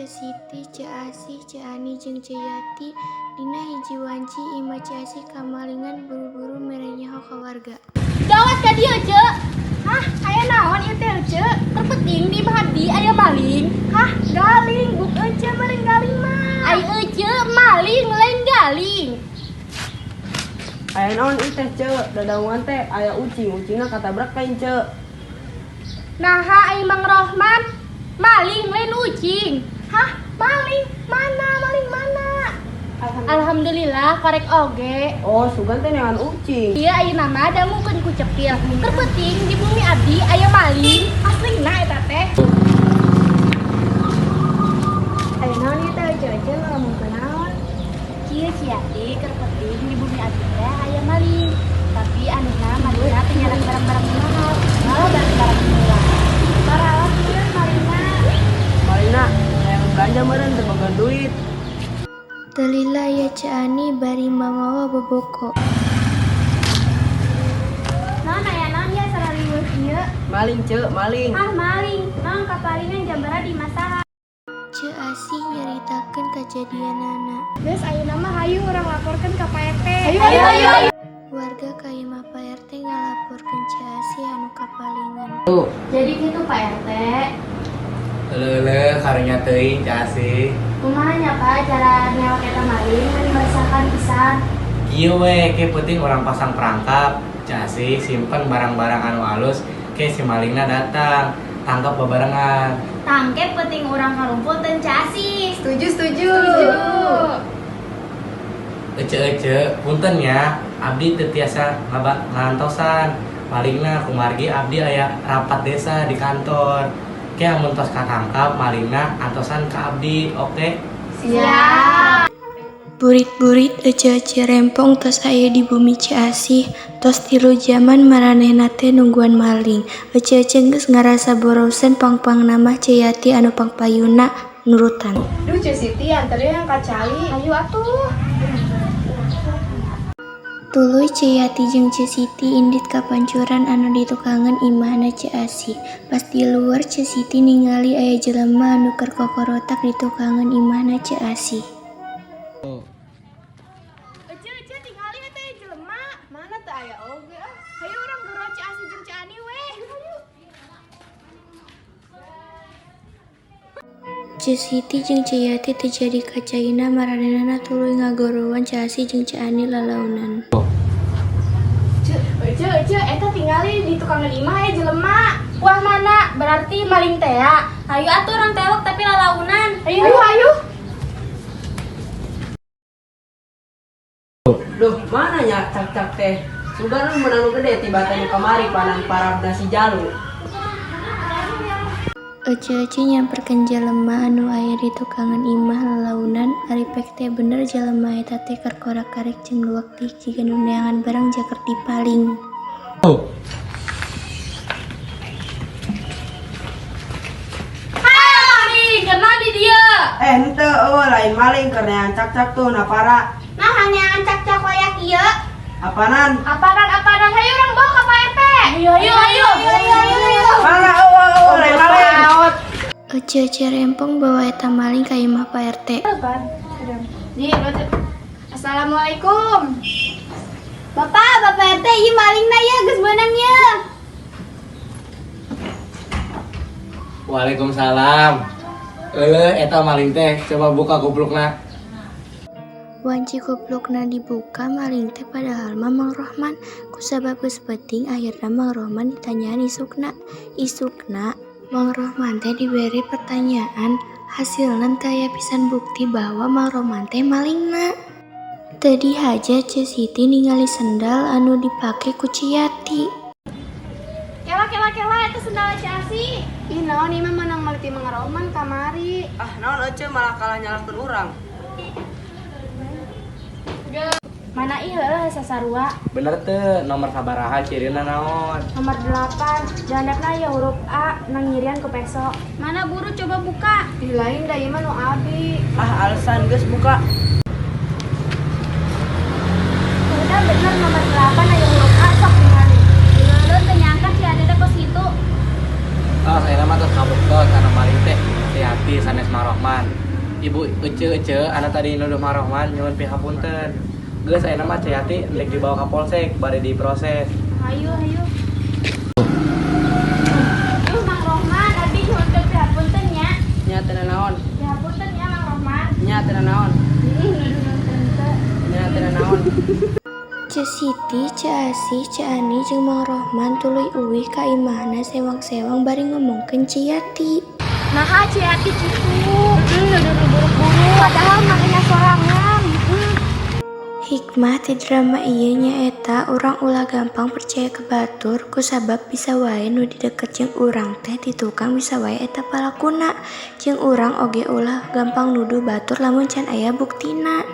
Ceu Siti, Ceu Asih, Ceu Ani jeung Ceu Yati. Dina hiji wanci imah Ceu Asih kamalingan buru-buru mere nyaho ka warga. Gawat ka dieu, Ceu. Hah, aya naon ieu teh, Ceu? Keur peuting di imah abdi aya maling. Hah, galing, buk Ece meureun galing mah. Ai Ece maling lain galing. Aya naon ieu teh, Ceu? Dadaungan teh aya ucing, ucingna katabrak lain, Ceu. Naha ai Mang Rohman maling lain ucing. Hah, maling? Mana? Maling mana? Alhamdulillah korek oge. Oh, sugan teh neangan ucing. Iya ayeuna mah dangukeun ku cepil. Keur peuting di bumi abdi aya maling. Aslina eta teh. Aya naon ieu teh, Ceu? Ceu ngomongkeun naon? Kieu Ciati, keur peuting di bumi abdi teh aya maling. Tapi anehna malingna teu nyarang barang-barang mahal, malah barang-barang murah. Paralah meureun malingna. Malingna hayang belanja meureun teu boga duit. Teu lila aya Ceu Ani bari mamawa boboko. Naon aya naon ya sarariweuh ieu? Maling, Ceu, maling. Ah, maling. Naon kapalingan jambara di masaha. Ceu Asih nyaritakeun kajadianana. Geus ayeuna mah hayu urang laporkeun ka Pak RT. Ayo ayo ayo. Warga ka imah Pak RT ngalaporkeun Ceu Asih anu kapalingan. Jadi gitu Pak RT. Lele, karunya teuing Ceu Asih. Kumaha nya Pak cara newak eta maling meni meresahkan pisan. Kieu we, ke peuting urang pasang perangkap. Ceu Asih simpen barang-barang anu alus, ke si malingna datang, tangkap bebarengan. Tangke peuting urang karumpul teu Ceu Asih. Setuju, setuju. Ece ece, punten ya, abdi teu tiasa ngabantosan. Malingna kumargi abdi aya rapat desa di kantor. Ke amun tos katangkap malingna antosan ka abdi, oke? Siap. Burit-burit ece-ece rempong tos aya di bumi Ceu Asih. Tos 3 jaman maranehna teh nungguan maling. Ece-ece geus ngarasa borosen pang-pangna mah Ceu Yati anu pangpayuna nurutan. Duh, Ceu Siti anter yang ka cai. Ayo atuh. Tuluy Ceu Yati jeung Ceu Siti indit ka pancuran anu ditukangan imahna Ceu Asih. Pas di luar Ceu Siti ningali aya jelema anu keur kokorotak di tukangan imahna Ceu Asih. Ece ece tingali eta jelema. Mana teu aya oge ah. Hayu urang gero Ceu Asih jeung Ceu Ani we. Ceu Siti jeung Ceu Yati teu jadi ka caina maranehanana tuluy ngagorowan Ceu Asih jeung Ceu Ani lalaunan. Ece ece eta tingali di tukangan imah aya jelema. Wah mana? Berarti maling teh ya. Hayu atuh urang tewak tapi lalaunan. Ayo ayo ayo. Duh, mana nya cak-cak teh? Sugan nu meunang nu gede tiba teh nu kamari panan parabna si Jalu. Ece-ece nyamperkeun jelema anu aya di tukangan imah lalaunan ari pek teh bener jelema eta teh keur korak-karek jeung luak liik jiga nu neangan barang jaker dipaling. Hayo maling, kenal di dieu. Eh, henteu eueuh lain maling keur neangan cak-cak tuh na para. Nah, neangan cak-cak wayak ieu. Apanan? Apanan apanan hayu urang bawa ka Pak RT. Ayo ayo ayo. Ayo ayo ayo. Mana eueuh eueuh lain maling. Ece-ece rempong bawa eta maling ka imah Pak RT. Assalamualaikum. Bapak, Bapak RT, ieu malingna ieu geus meunang ieu. Waalaikumsalam. Euleuh eta maling teh, coba buka kuplukna. Wanci kuplukna dibuka maling teh padahal mah Mang Rohman. Kusabab geus peuting akhirna Mang Rohman ditanyaan isukna. Isukna Mang Rohman teh diberi pertanyaan, hasilna teu aya pisan bukti bahwa Mang Rohman teh malingna. Teu dihaja Ceu Siti ningali sendal anu dipake ku Ceu Yati. Kela kela kela eta sendal Ceu Asih. Ih, naon ieu mah meunang meuli ti Mang Rohman kamari. Ah, naon ece malah kalah nyalahkeun urang. Mana ih heueuh sasarua. Bener teu nomor sabaraha cirina naon? Nomor 8, jandakna ya huruf A nang nyirian ku peso. Mana buru coba buka. Di lain da ieu mah nu abi. Ah, alasan geus buka. Udah bener nomor 8 aya huruf A sok ningali. Leuleun teu nyangka si Ade teh kos kitu. Oh, saya mah tos kabuktos kana maling teh Ceu Yati sanes Mang Rohman. Ibu Ece Ece, anu tadi nuduh Mang Rohman, nyuwun pihapunten. Geus, ayeuna mah Ceu Yati rek dibawa ka polsek bade diproses. Ayo, ayo. Duh, Mang Rohman, abdi nyuhunkeun pihapunten nya. Nya, teu naon. Pihapunten nya, Mang Rohman. Nya, teu naon. Ih, nuduh teu. Nya, teu naon. Ceu Siti, Ceu Asih, Ceu Ani jeung Mang Rohman tuluy uih ka imahna sewang-sewang bari ngomongkeun Ceu Yati. Nah, Ceu Yati kitu. Nuduh buruk-buruk. Padahal malingna sorangan. Hikmah ti drama ieu nyaeta urang ulah gampang percaya ka batur, kusabab bisa wae nu dideket jeung urang teh di tukang, bisa wae eta palakuna. Jeung urang oge ulah gampang nuduh batur lamun can aya buktina.